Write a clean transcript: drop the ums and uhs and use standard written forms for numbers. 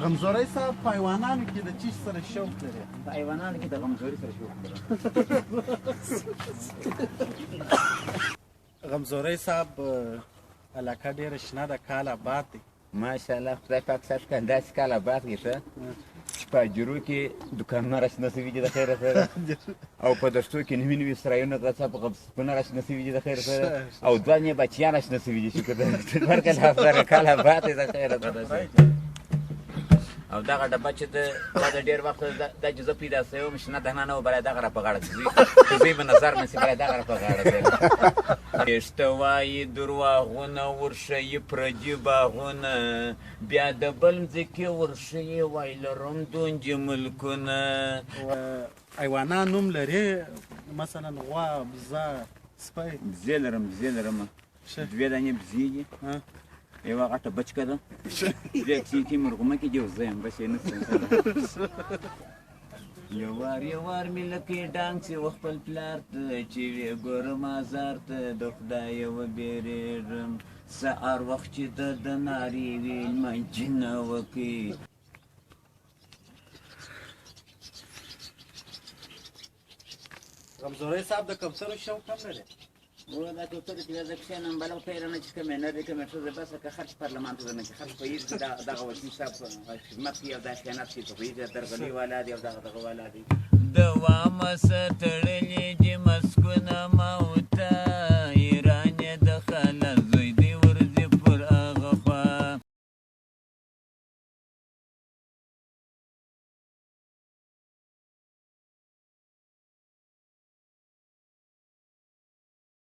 غمزوری صاحب، په حیوانانو کې د چیش سره شوق لري؟ په حیوانانو کې د غمزوري سره شوق لرم. غمزوری صاحب، علاقه ډېره شنه ده، کال آباد دی. ماشاءالله، خدای پاک سات کړه، داسې کال آباد کړي ښه چې په اجرو کې دوکانونه راشنه سوي دي د خیره سره، او په دښتو کې نوي نوي سرایونه غڅه په غبسپونه راشنه سوي دي د خیره سره، او دوه نې بچیان راشنه سوي دي. شکر دی تبارک الله سره کال آباد دی د خیره سره. او دغه ډبه چې ده، دا د ډېر وخت دا چې زه پیدا سوی وم شنه دانه نه وه، بله دغه را په غاړه ده. زوی به نظر نه سي، بله دغه را په غاړه ده. رښته وایي درواغونه ورښیي پردي باغونه، بیا د بل مځکې ورښیي وای لرم دوندې ملکونه. حیوانان نوم لري، مثلا غوا، بزه، سپی؟ بزې لرم، بزې لرم، دوې دانې بزې دي، یوه غټه بچکه ده، دوې کښې مرغومه کې دي، او زه یم بس یې نشته. یو وار یو وار مې لکۍ ډانګ سي وخپل پلار ته چې وې ګورم ازار ته د خدایه وبېرېږم، سهار وخت چې د نارې وي لمنځونه وکړي. غمزوری صاحب، د کوترو شوق هم لري؟ وروره، دا کوترې چې زه کښېنم بله پیرنه چې کومې نر دي کومې ښځې، بس که خرڅ پارلمان ته ځم چې خرڅ پوهېږي دغه وکیل صاحب خدمت کوي او دا خیانت کوي، پوهېږي درغلي والا دي او دغه دغه والا دي. دوامه څه تړلي دي مسکونه موته،